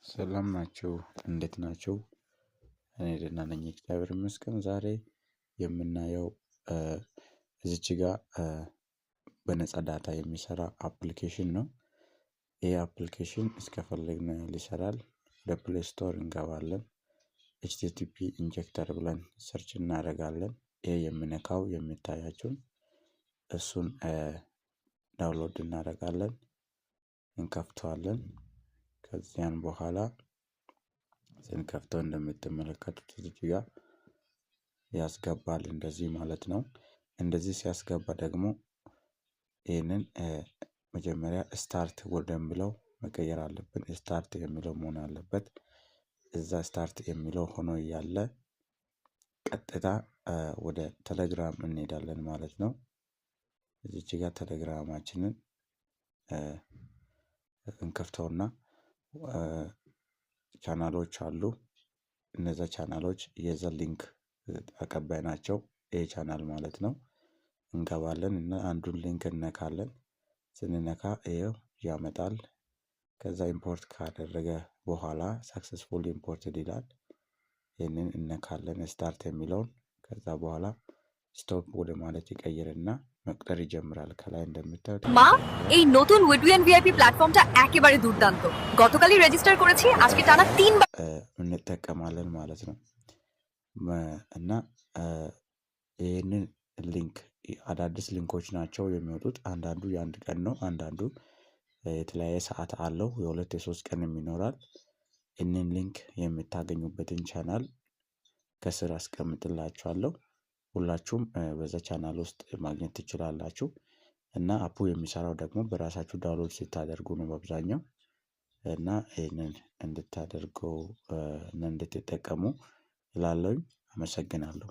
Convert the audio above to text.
ሰላም ናችሁ? እንዴት ናችሁ? እኔ ደህና ነኝ፣ እግዚአብሔር ይመስገን። ዛሬ የምናየው እዚች ጋር በነፃ data የሚሰራ application ነው። ይህ application እስከፈለግን ያህል ይሰራል። ወደ Play Store እንገባለን። HTTP injector ብለን search እናደርጋለን። ይሄ የምነካው የሚታያችሁን እሱን download እናደርጋለን፣ እንከፍተዋለን። ከዚያን በኋላ ስንከፍተው እንደምትመለከቱት እዚህ ጋር ያስገባል እንደዚህ ማለት ነው። እንደዚህ ሲያስገባ ደግሞ ይህንን መጀመሪያ start ወደሚለው መቀየር አለብን። Start የሚለው መሆን አለበት። እዛ start የሚለው ሆኖ እያለ ቀጥታ ወደ ቴሌግራም እንሄዳለን ማለት ነው። እዚች ጋር ቴሌግራማችንን እንከፍተውና ቻናሎች አሉ። እነዛ ቻናሎች የዛ link አቀባይ ናቸው። ይሄ ቻናል ማለት ነው። እንገባለን እና አንዱን link እነካለን። ስንነካ ይኸው ያመጣል። ከዛ import ካደረገ በኋላ successful imported ይላል። ይህንን እነካለን start የሚለውን። ከዛ በኋላ stop ወደ ማለት ይቀይርና መቁጠር ይጀምራል። ከላይ እንደምታዩት মা, এই নতুন উইডুইন ভিআইপি প্ল্যাটফর্মটা একেবারে দুর্দান্ত। গতকালই রেজিস্টার করেছি, আজকে টানা তিনবার እንጠቀማለን ማለት ነው። እና ይህንን link አዳዲስ link ኦች ናቸው የሚወጡት። አንዳንዱ የአንድ ቀን ነው፣ አንዳንዱ የተለያየ ሰዓት አለው። የሁለት የሶስት ቀንም ይኖራል። ይህንን link የምታገኙበትን ቻናል ከስር አስቀምጥላችኋለሁ። ሁላችሁም በዛ ቻናል ውስጥ ማግኘት ትችላላችሁ። እና app ኡ የሚሰራው ደግሞ በራሳችሁ download ስታደርጉ ነው በአብዛኛው። እና ይህንን እንድታደርገው እና እንድትጠቀሙ እላለሁኝ። አመሰግናለሁ።